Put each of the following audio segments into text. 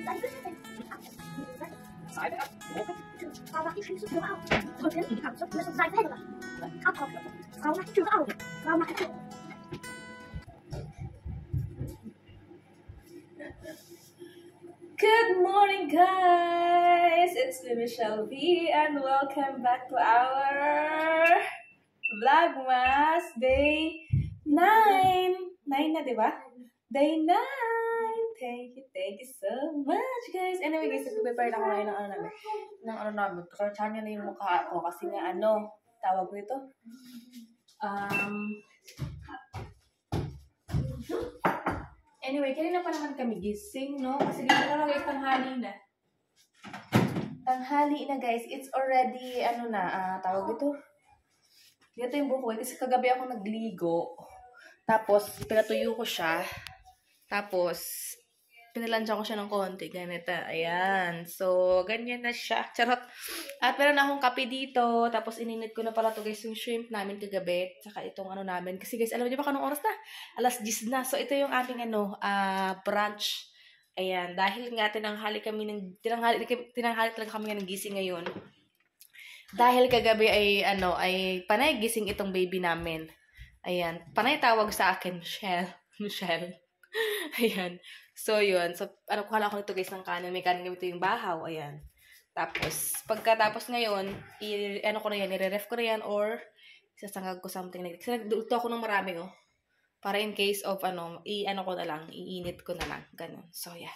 Good morning, guys! It's me, Michelle V, and welcome back to our Vlogmas Day 9. 9 na, diba? Day 9! Thank you so much, guys! Anyway, guys, prepare na ako ngayon ng ano namin. Karchahan nyo na yung mukha ko kasi nga tawag nito? Anyway, kanina pa naman kami gising, no? Kasi dito na guys, tanghali na. Tanghali na, guys. It's already, tawag ito? Dito yung buko. Kasi kagabi ako nagligo. Tapos, pinatuyo ko siya. Tapos, pinalansya ko siya ng konti. Ganito. Ayan. So, ganyan na siya. Charot. At meron na akong kape dito. Tapos, ininit ko na pala to guys, yung shrimp namin kagabi. Tsaka itong namin. Kasi guys, alam niyo ba kanong oras na? Alas 10 na. So, ito yung aming brunch. Ayan. Dahil nga, tinanghali talaga kami ng gising ngayon. Dahil kagabi ay panay gising itong baby namin. Ayan. Panay tawag sa akin, Michelle. Ayan. So, yun. So, kuhala ko nito guys ng kanin. May kanin gamito yung bahaw. Ayan. Tapos, pagkatapos ngayon, nire-ref ko na yan or isasangag ko something like that. Kasi nagluto ako ng marami, oh. Para in case of, iinit ko na lang. Ganun. So, yeah.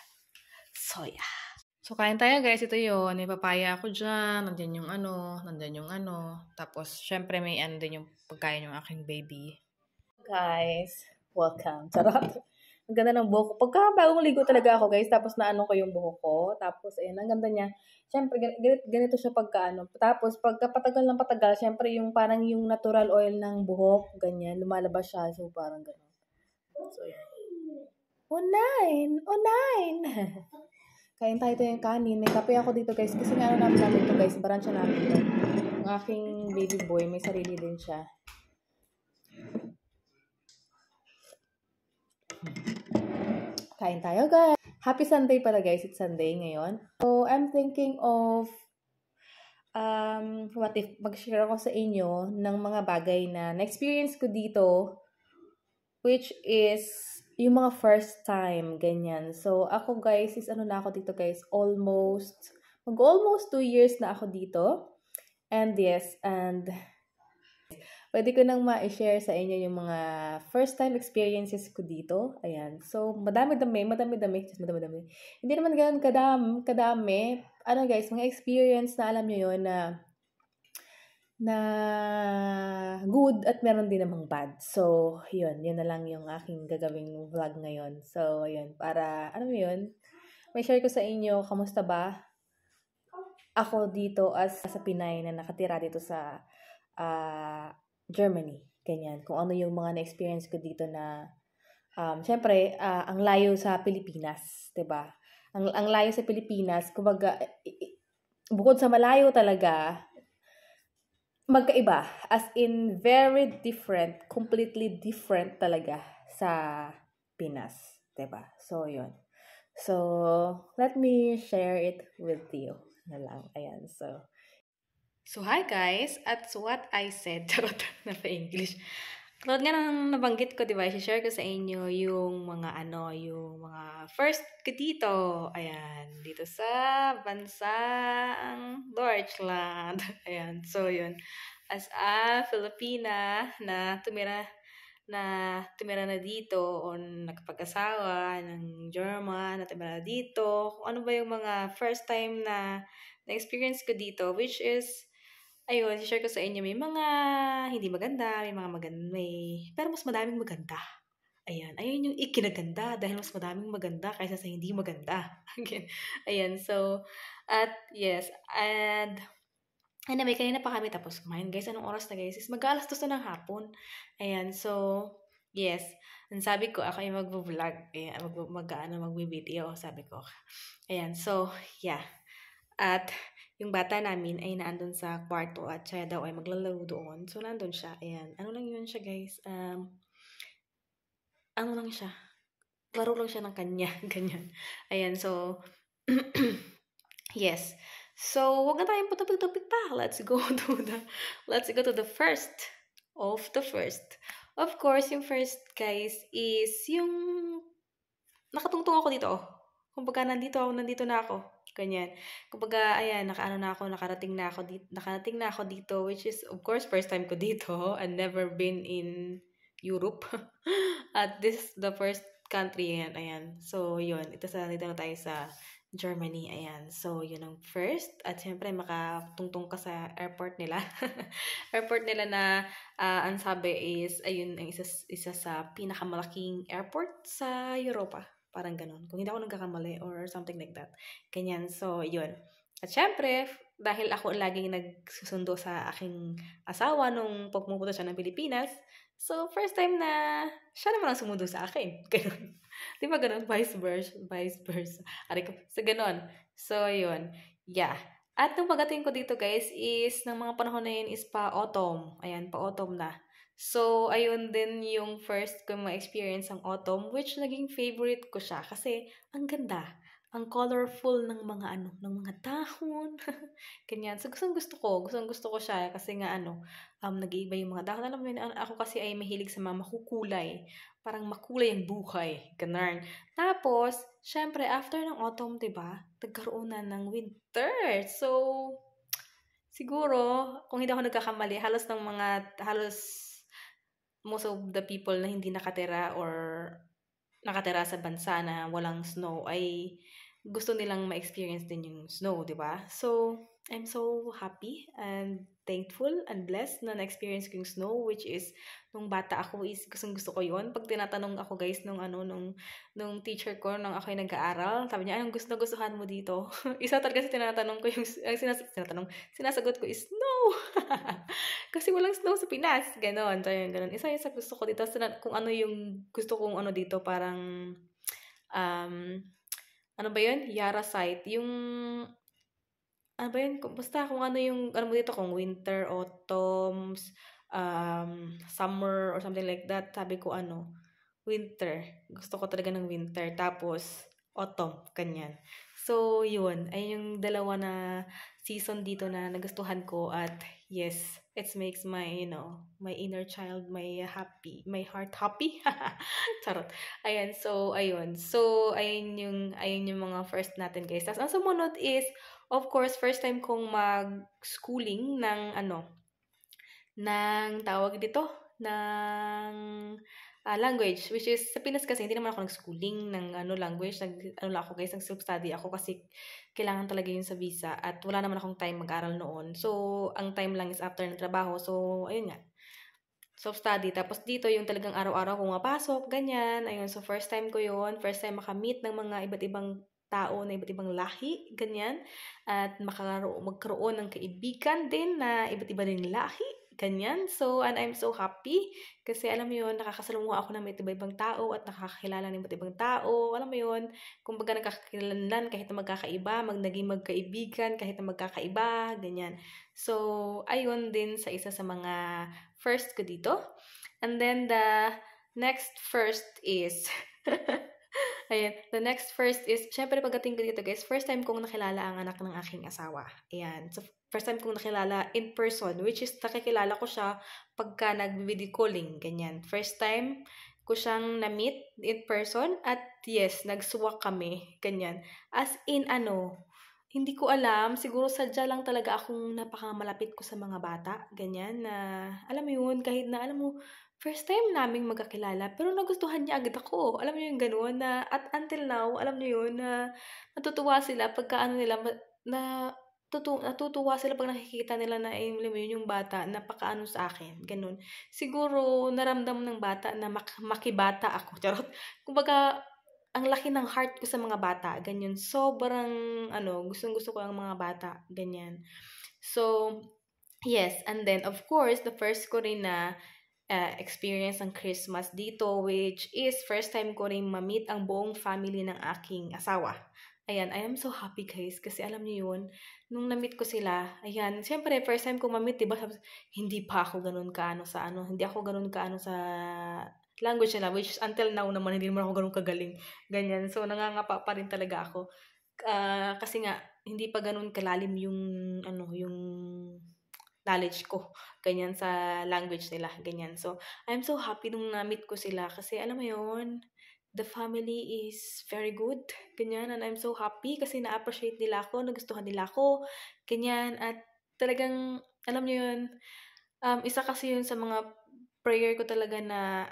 So, kain tayo, guys. Ito yun. May papaya ako dyan. Nandyan yung nandyan yung Tapos, syempre, may din yung pagkain yung aking baby. Guys, welcome. Charot. Ang ganda ng buhok ko. Bagong ligo talaga ako, guys. Tapos, ko yung buhok ko. Tapos, ayan, ang ganda niya. Syempre, ganito siya Tapos, pagka patagal ng patagal, syempre, yung parang yung natural oil ng buhok, ganyan, lumalabas siya. So, parang gano'n. So, ayan. Oh, 9! Kain tayo yung kanin. May kape ako dito, guys. Kasi nga namin ito, guys. Baransya namin ito. Ang aking baby boy, may sarili din siya. Kain tayo, guys. Happy Sunday pala, guys. It's Sunday ngayon. So, I'm thinking of what if mag-share ako sa inyo ng mga bagay na na-experience ko dito, which is yung mga first time, ganyan. So, ako, guys, is na ako dito, guys, almost 2 years na ako dito. And yes, pwede ko nang ma-share sa inyo yung mga first time experiences ko dito. Ayan. So, madami-dami. Hindi naman ganoon kadami. Guys, mga experience na alam nyo yun na good at meron din namang bad. So, yun na lang yung aking gagawing vlog ngayon. So, yun. Para, may share ko sa inyo, kamusta ba ako dito as sa Pinay na nakatira dito sa Germany, ganyan. Kung ano yung mga na-experience ko dito na, syempre, ang layo sa Pilipinas, diba? Ang layo sa Pilipinas, kumbaga, bukod sa malayo talaga, magkaiba. As in, very different, completely different talaga sa Pinas, diba? So, yun. So, let me share it with you. Ayan, So, hi guys! At what I said, charot na pa-English. Katulad nga nang nabanggit ko, diba? I-share ko sa inyo yung mga first ko dito. Ayan, dito sa bansang Deutschland. Ayan, so yun. As a Filipina na tumira na dito o nakapag-asawa ng German na tumira na dito. Kung ano ba yung mga first time na experience ko dito, which is ayun, share ko sa inyo, may mga hindi maganda, may mga maganda, pero mas madaming maganda. Ayun yung ikinaganda dahil mas madaming maganda kaysa sa hindi maganda. Ayan, so, at yes, and anyway, kanina pa kami tapos kumain. Guys, anong oras na guys? Is mag-alas 2 na ng hapon. Ayan, so, yes, ang sabi ko, ako yung mag-vlog, mag-video, sabi ko. Ayan, so, yeah. At yung bata namin ay naandun sa kwarto at siya daw ay maglalaro doon. So, nandun siya. Ayan. Ano lang yun siya, guys? Laro lang siya ng kanya. Ganyan. Ayan. So, Yes. So, wag na tayong patapik-tapik pa. Let's go to the first of the first. Of course, yung first, guys, is yung nakatungtong ako dito. Kumbaga, nandito na ako. Ganyan. Kumbaga, ayan, nakarating na ako dito, which is, of course, first time ko dito. I've never been in Europe. At this is the first country, ayan. So, yun. Dito na tayo sa Germany, ayan. So, yun ang first. At syempre, makatungtong ka sa airport nila. Airport nila na, ang sabi is, ayun, ang isa sa pinakamalaking airport sa Europa. Parang ganun. Kung hindi ako nagkakamali or something like that. Ganyan. So, yun. At syempre, dahil ako laging nagsusundo sa aking asawa nung pagpupunta siya ng Pilipinas, so, first time na siya naman ang sumundo sa akin. Ganun. Di ba ganun? Vice versa. Aray ko. So, ganun. So, yun. Yeah. At nung pagdating ko dito, guys, is, ng mga panahon na yun is pa-autumn. Ayan, pa-autumn na. So, ayun din yung first ko ma-experience ang autumn, which naging favorite ko siya. Kasi, ang ganda. Ang colorful ng mga ng mga dahon. Ganyan. So, gustong-gusto ko siya. Kasi nga, nag-iiba yung mga dahon. Alam mo yun, ako kasi ay mahilig sa mga makukulay. Parang makulay ang buhay. Ganun. Tapos, syempre, after ng autumn, diba, nagkaroon na ng winter. So, siguro, kung hindi ako nagkakamali, halos most of the people na hindi nakatira or nakatira sa bansa na walang snow ay gusto nilang ma-experience din yung snow, di ba? So, I'm so happy and thankful and blessed na na-experience ko yung snow, which is, nung bata ako is gusto ko yon. Pag tinatanong ako, guys, nung teacher ko, nung ako ay nag-aaral, sabi niya, anong gustuhan mo dito? Isa talaga sa tinatanong ko yung, sinasagot ko is, snow! Kasi walang snow sa Pinas. Ganon. Ganon. Isa gusto ko dito. Kung ano yung gusto kong dito, parang, ano ba yun? Yara site. Yung, ano ba yun? Basta kung ano yung, mo dito, kung winter, autumns, summer, or something like that. Sabi ko, winter. Gusto ko talaga ng winter. Tapos, autumn. Kanyan. So, yun. Ay yung dalawa na season dito na nagustuhan ko. At, yes, it makes my, my inner child, my heart happy. Charot. Ayan, so, ayun. So, ayun yung mga first natin, guys. Tapos, ang sumunod is, of course, first time kong mag-schooling ng tawag dito, ng language, which is, sa Pinas kasi, hindi naman ako nag-schooling ng language. Lang ako, guys, nag-self-study ako kasi kailangan talaga yun sa visa at wala naman akong time mag-aral noon. So, ang time lang is after ng trabaho. So, ayun nga. Self-study. Tapos dito, yung talagang araw-araw kong mapasok, ganyan. Ayun, so first time ko yun. First time makamit ng mga iba't ibang tao na iba't ibang lahi, ganyan. At magkaroon ng kaibigan din na iba't iba din lahi. Ganyan. So, and I'm so happy kasi alam mo yun, nakakasalumuha ako ng iba't-ibang tao at nakakakilala ng iba't-ibang tao. Alam mo yun, kumbaga nagkakakilanlan kahit na magkakaiba, naging magkaibigan kahit na magkakaiba, ganyan. So, ayun din sa isa sa mga first ko dito. And then the next first is ayan, the next first is, syempre pagdating ko dito, guys, first time kong nakilala ang anak ng aking asawa. Ayan. So, first time kong nakilala in person, which is nakikilala ko siya pagka nag-video calling, ganyan. First time ko siyang na-meet in person at yes, nagsuwak kami, ganyan. As in, hindi ko alam, siguro sadya lang talaga akong napakamalapit ko sa mga bata, ganyan, na alam mo yun, kahit na alam mo, first time naming magkakilala, pero nagustuhan niya agad ako. Alam mo yung gano'n na, at until now, alam niyo yun, na natutuwa sila pagka natutuwa sila pag nakikita nila na, alam mo yun, yung bata, napakaano sa akin, gano'n. Siguro, naramdam ng bata na makibata ako, charot. Kumbaga, ang laki ng heart ko sa mga bata, ganyan. Sobrang, gustong-gusto ko ang mga bata, ganyan. So, yes, and then, of course, the first ko rin na experience ng Christmas dito, which is first time ko rin ma-meet ang buong family ng aking asawa. Ayan, I am so happy, guys, kasi alam niyo yun, nung na-meet ko sila, ayan, siyempre, first time ko ma-meet, diba, hindi pa ako ganun kaano sa hindi ako ganun kaano sa language nila, which until now naman, hindi naman ako ganun kagaling, ganyan, so nangangapa pa rin talaga ako. Kasi nga, hindi pa ganun kalalim yung, yung knowledge ko, ganyan, sa language nila, ganyan. So, I'm so happy nung na-meet ko sila kasi alam mo yun, the family is very good, ganyan, and I'm so happy kasi na-appreciate nila ako, nagustuhan nila ako, ganyan, at talagang, alam niyo yun, isa kasi yun sa mga prayer ko talaga na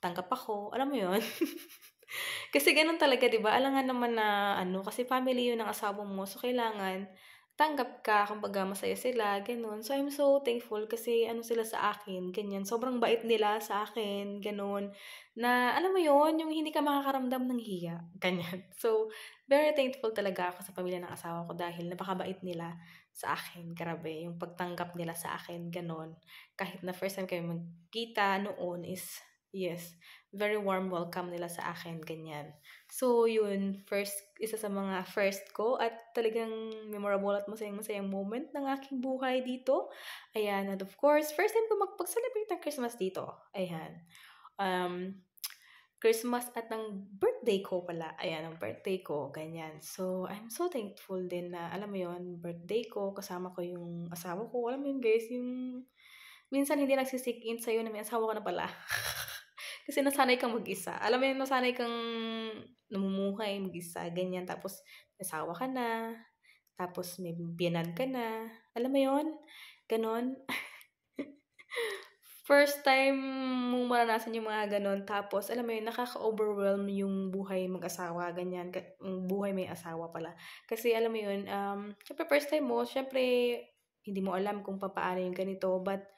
tanggap ako, alam mo yun? Kasi gano'n talaga 'di ba, alangan naman na kasi family 'yun ng asawa mo, so kailangan tanggap ka, kumbaga masaya sila, gano'n. So, I'm so thankful kasi sila sa akin, ganyan. Sobrang bait nila sa akin, gano'n. Na alam mo 'yun, yung hindi ka makakaramdam ng hiya, ganyan. So, very thankful talaga ako sa pamilya ng asawa ko dahil napakabait nila sa akin, grabe. Yung pagtanggap nila sa akin, gano'n. Kahit na first time kami magkita noon is, yes, very warm welcome nila sa akin, ganyan. So, yun, isa sa mga first ko at talagang memorable at masayang-masayang moment ng aking buhay dito. Ayan, and of course, first time ko magpag-celebrate ng Christmas dito. Ayan. Christmas at ang birthday ko pala. Ayan, ang birthday ko, ganyan. So, I'm so thankful din na, alam mo yun, birthday ko, kasama ko yung asawa ko. Alam mo yun, guys, yung minsan hindi nagsisik in sa'yo na may asawa ka na pala. Kasi nasanay kang mag-isa. Alam mo yun, nasanay kang namumuhay mag-isa, ganyan. Tapos, asawa ka na. Tapos, may biyanan ka na. Alam mo yun? Ganon. First time mong maranasan yung mga ganon. Tapos, alam mo yun, nakaka-overwhelm yung buhay mag-asawa, ganyan. Buhay may asawa pala. Kasi, alam mo yun, syempre, first time mo, syempre, hindi mo alam kung paano yung ganito. But,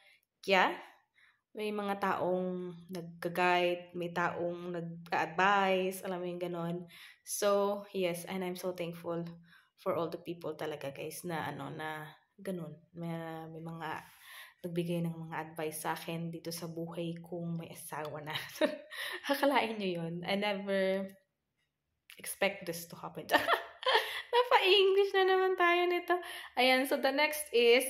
yeah, may mga taong nag-guide, may taong nag-advise, alam mo yung ganon. So, yes, and I'm so thankful for all the people talaga, guys, na na ganon. May mga nagbigay ng mga advice sa akin dito sa buhay kung may asawa na. Akalain nyo yun. I never expect this to happen. Napa-English na naman tayo nito. Ayan, so the next is,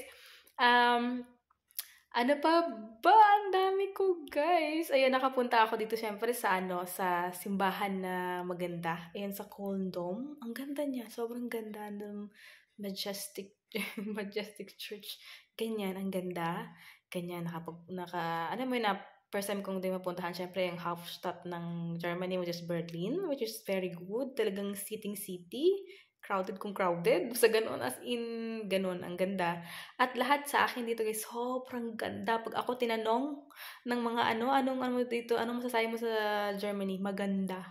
ano pa ba? Ang dami ko, guys. Ayan, nakapunta ako dito syempre sa sa simbahan na maganda. Ayan, sa Condom. Ang ganda niya. Sobrang ganda ng majestic majestic church. Ganyan, ang ganda. Ganyan, alam mo yun na, first time kong din mapuntahan, syempre, yung Hauptstadt ng Germany, which is Berlin, which is very good. Talagang city. Crowded kung crowded. Sa ganun, as in, ganun, ang ganda. At lahat sa akin dito, guys, sobrang ganda. Pag ako tinanong ng mga anong dito, anong masasabi mo sa Germany? Maganda.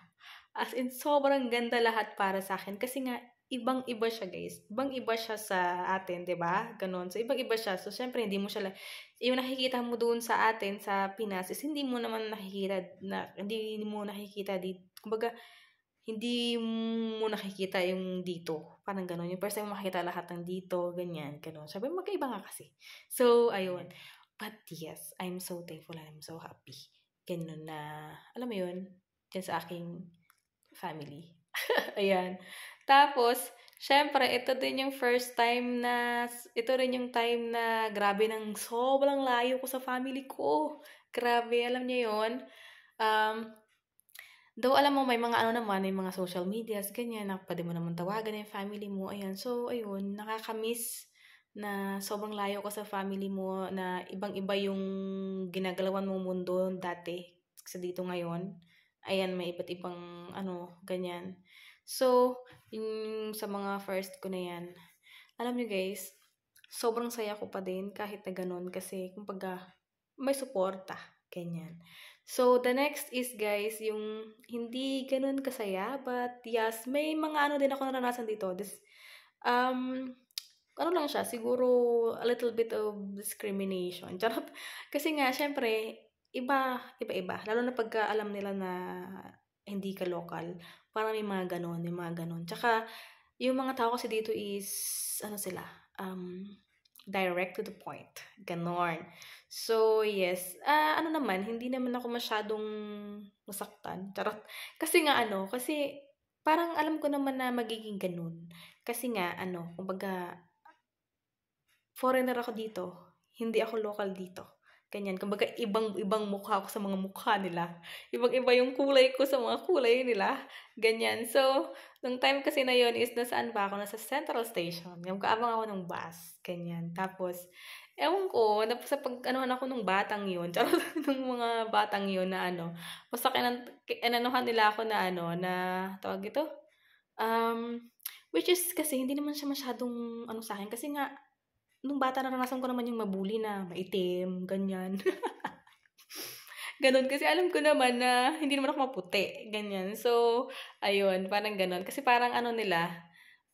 As in, sobrang ganda lahat para sa akin. Kasi nga, ibang-iba siya, guys. Ibang-iba siya sa atin, 'di ba? Ganon. So, ibang-iba siya. So, syempre, hindi mo siya, yung nakikita mo doon sa atin, sa Pinas, is hindi mo naman nakikita dito. Kumbaga, hindi mo nakikita yung dito. Parang ganon. Yung first time mo makikita lahat ng dito, ganyan, ganon. Sabi, magkaiba nga kasi. So, ayun. But yes, I'm so thankful and I'm so happy. Ganon na, alam mo yun, dyan sa aking family. Ayan. Tapos, syempre, ito rin yung time na grabe ng sobrang layo ko sa family ko. Grabe, alam niyo yun. Though alam mo, may mga naman, may mga social medias, ganyan, na pwede mo naman tawagan yung family mo, ayan. So, ayun, nakakamiss na sobrang layo ko sa family mo, na ibang-iba yung ginagalawan mong mundo dati sa dito ngayon. Ayan, may iba't ibang, ganyan. So, yung sa mga first ko na yan, alam nyo guys, sobrang saya ko pa din kahit na ganun kasi, kumbaga, may suporta, ganyan. So, the next is, guys, yung hindi ganun kasaya, but yes, may mga din ako naranasan dito. Lang siya, siguro a little bit of discrimination. Charot. Kasi nga, syempre, iba. Lalo na pagka alam nila na hindi ka local. Parang may mga ganon. Tsaka, yung mga tao kasi dito is, sila, direct to the point. Ganon. So, yes. Hindi naman ako masyadong masaktan. Charot. Kasi nga, kasi parang alam ko naman na magiging ganun. Kasi nga, kumbaga, foreigner ako dito. Hindi ako local dito. Ganyan. Kumbaga, ibang mukha ko sa mga mukha nila. Ibang-iba yung kulay ko sa mga kulay nila. Ganyan. So, nung time kasi na yun is nasaan ba ako? Nasa Central Station. Yung kaabang ako ng bus. Ganyan. Tapos, ewan ko, sa pag-anuhan ako nung batang yun, charot, nung mga batang yun na basta inanuhan nila ako na na, tawag ito? Which is kasi hindi naman siya masyadong sa akin kasi nga nung bata naranasan ko naman yung mabully na maitim, ganyan. Ganon kasi alam ko naman na hindi naman ako maputi, ganyan. So, ayun, parang ganon. Kasi parang nila,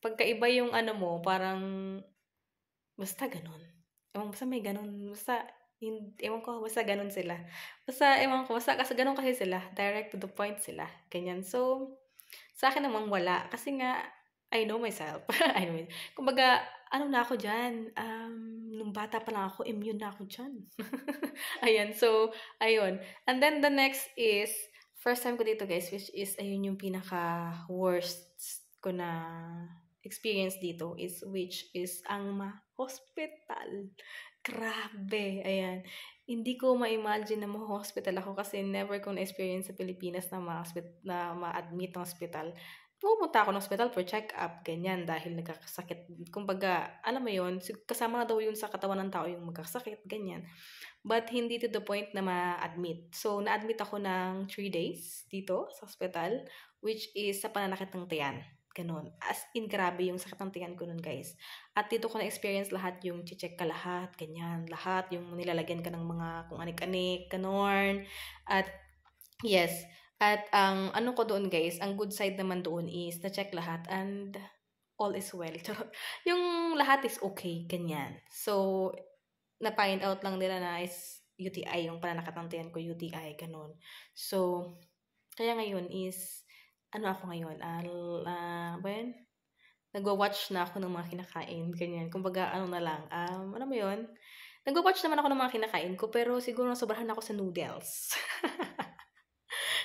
pagkaiba yung mo, parang basta ganon. Basta may ganon, basta ewan ko, basta ganon sila. Basta, ewan ko, basta kasi ganon kasi sila. Direct to the point sila. Ganyan. So, sa akin naman wala. Kasi nga, I know myself. I know it. Kumbaga, na ako dyan? Nung bata pa lang ako, immune na ako dyan. Ayan, so, ayun. And then the next is, first time ko dito guys, which is, ayun yung pinaka-worst ko na experience dito which is ang hospital. Grabe, ayan. Hindi ko ma-imagine na ma-hospital ako kasi never ko na-experience sa Pilipinas na ma-admit ng hospital. Pumunta ako ng hospital for check-up, ganyan, dahil nagkakasakit. Kumbaga, alam mo yun, kasama na daw yun sa katawan ng tao yung magkakasakit, ganyan. But hindi to the point na ma-admit. So, na-admit ako ng 3 days dito sa hospital, which is sa pananakit ng tiyan. Ganun. As in, grabe yung sakit ng tiyan ko nun, guys. At dito ko na-experience lahat yung check ka lahat, ganyan. Lahat yung nilalagyan ka ng mga kung anik-anik, ganon. At, yes. At ang ko doon, guys, ang good side naman doon is na-check lahat and all is well. Yung lahat is okay, ganyan. So, na-find out lang nila na is UTI, yung pananakit ng tiyan ko, UTI, ganun. So, kaya ngayon is, ako ngayon, nagwa-watch na ako ng mga kinakain, ganyan. Kumbaga, na lang, alam mo yun, nagwa-watch naman ako ng mga kinakain ko, pero siguro sobrahan ako sa noodles.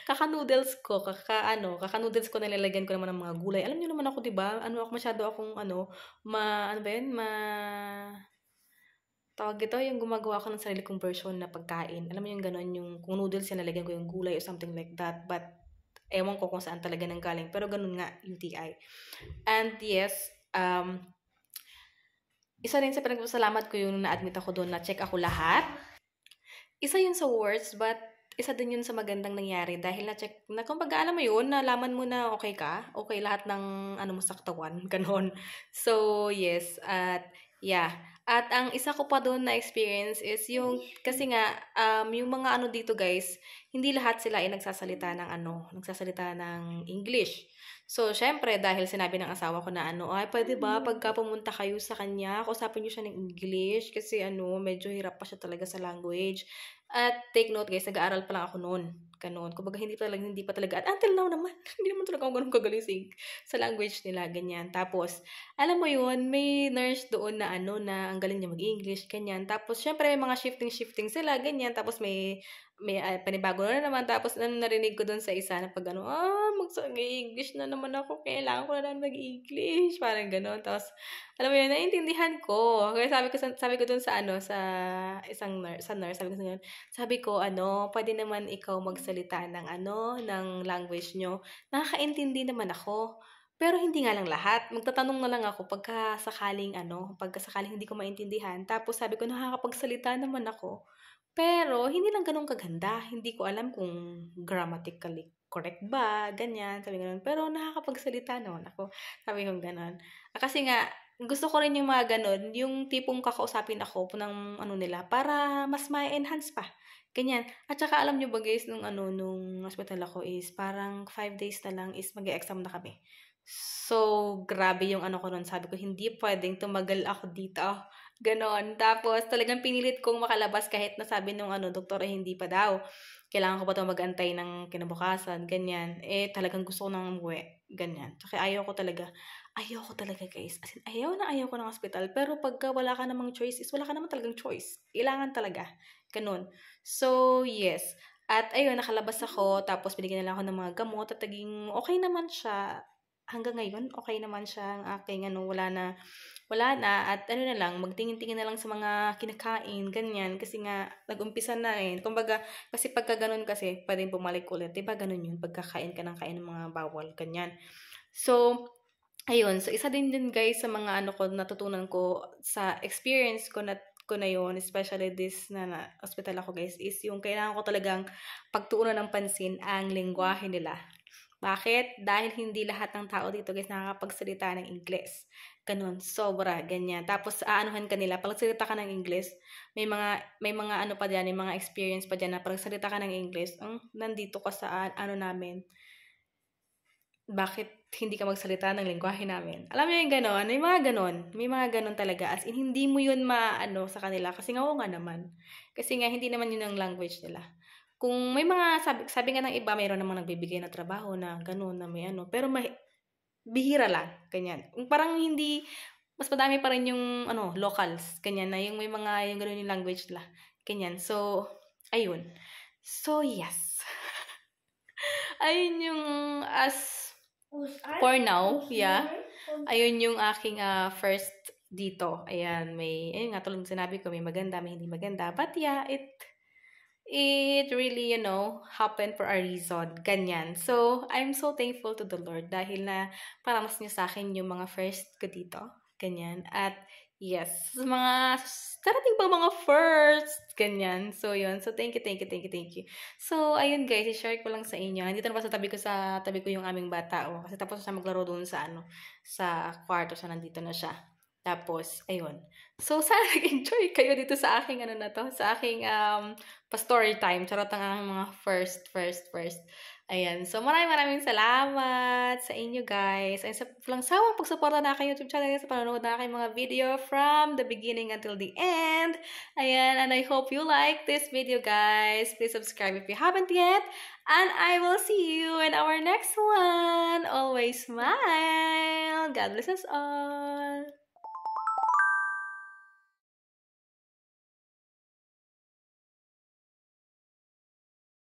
Kaka-noodles ko nilalagyan ko naman ng mga gulay. Alam niyo naman ako, 'di ba? Masyado akong tawag ito, yung gumagawa ako ng sarili kong version na pagkain. Alam mo yung ganon, yung kung noodles yan, nalagyan ko yung gulay or something like that. But, ewan ko kung saan talaga nanggaling. Pero ganun nga, UTI. And yes, isa rin sa pinagpasalamat ko yung na-admit ako doon, na-check ako lahat. Isa yun sa worst, but isa din yun sa magandang nangyari dahil na-check, na kumbaga alam mo yun, nalaman mo na okay ka, okay lahat ng mo sa katawan, ganon. So, yes, at yeah. At ang isa ko pa doon na experience is yung, kasi nga, yung mga dito guys, hindi lahat sila ay nagsasalita ng English. So, syempre, dahil sinabi ng asawa ko na ay, pwede ba, pagka pumunta kayo sa kanya, kausapin niyo siya ng English, kasi medyo hirap pa siya talaga sa language. At take note guys, nag-aaral pa lang ako noon. Ganun. Kumbaga hindi pa talaga. At until now naman, hindi naman talaga ako ganun kagaling sa language nila, ganyan. Tapos, alam mo yun, may nurse doon na na ang galing niya mag-English, ganyan. Tapos, syempre, may mga shifting sila, ganyan. Tapos, may panibago na naman. Tapos, narinig ko doon sa isa na pag mag-English na naman ako. Kailangan ko na lang mag-English. Parang ganun. Tapos, alam mo yun, naiintindihan ko. Kaya sabi ko doon sa sa isang nurse, sabi ko, pwede naman ikaw magsalita ng ng language nyo. Nakakaintindi naman ako. Pero hindi nga lang lahat. Magtatanong na lang ako pagka sakaling hindi ko maintindihan. Tapos sabi ko, nakakapagsalita naman ako. Pero hindi lang ganun kaganda. Hindi ko alam kung grammatically correct ba, ganyan, sabi ganun. Pero nakakapagsalita naman ako. Sabi ko ganun. Kasi nga, gusto ko rin yung mga ganun, yung tipong kakausapin ako ng nila, para mas ma-enhance pa. Ganyan. At saka alam nyo ba guys, nung hospital ako is parang 5 days na lang is mag-e-exam na kami. So, grabe yung ko nun. Sabi ko, hindi pwedeng tumagal ako dito. Ganon. Tapos, talagang pinilit kong makalabas kahit nasabi nung doktor hindi pa daw. Kailangan ko pa ito mag-antay ng kinabukasan. Ganyan. Talagang gusto ko nang umuwi. Ganyan. Tsaka ayaw ko talaga guys. As in, ayaw ko ng hospital. Pero pagka wala ka namang choice, is wala ka naman talagang choice. Kailangan talaga. Ganon. So, yes. At ayun, nakalabas ako. Tapos, binigyan nila ako ng mga gamot. At naging okay naman siya. hanggang ngayon, okay naman siya ang aking wala na at ano na lang, magtingin-tingin na lang sa mga kinakain, ganyan, kasi nga, nag-umpisa na eh. Kumbaga, kasi pagka ganun kasi, pwedeng bumalik ulit, diba ganun yun, pagkakain ka ng kain ng mga bawal, ganyan. So, ayun, so isa din guys sa mga natutunan ko sa experience ko na yun, especially this na hospital ako guys, is yung kailangan ko talagang pagtuunan ng pansin ang lengguwahe nila. Bakit? Dahil hindi lahat ng tao dito guys nakakapagsalita ng Ingles. Ganun, sobra, ganyan. Tapos aanuhan ka nila, pagsalita ka ng Ingles, may mga ano pa diyan, may mga experience pa diyan na pagsalita ka ng Ingles, nandito ka sa namin, bakit hindi ka magsalita ng lengguwahe namin? Alam mo yung ganon? May mga ganon talaga. As in, hindi mo yun maano sa kanila. Kasi nga, nga naman. Kasi nga, hindi naman yun ang language nila. Kung may mga, sabi nga ng iba, mayroon namang nagbibigay na trabaho na ganon, na may pero bihira lang. Ganyan. Parang hindi, mas madami pa rin yung, locals. Ganyan na, yung may mga, yung ganon yung language nila. Ganyan. So, ayun. So, yes. Ayun yung, for now, yeah. Ayun yung aking first dito. Ayan, ayun nga, tulad sinabi ko, may maganda, may hindi maganda. But yeah, it really, happened for a reason. Ganyan. So, I'm so thankful to the Lord dahil na paramas niya sa akin yung mga first ko dito. Ganyan. At yes, mga darating pa mga first. Ganyan. So, yun. So, thank you. So, ayun guys, i-share ko lang sa inyo. Nandito na pa sa tabi ko yung aming bata. Kasi tapos siya maglaro doon sa kwarto siya. Nandito na siya. Tapos, ayun. So, sana nag-enjoy kayo dito sa aking sa aking pa-story time. Charot ang mga first. Ayan. So, maraming salamat sa inyo guys. Ay, sa lang sawang pagsuporta na aking YouTube channel sa panonood na aking mga video from the beginning until the end. Ayan. And I hope you like this video guys. Please subscribe if you haven't yet. And I will see you in our next one. Always smile. God bless us all.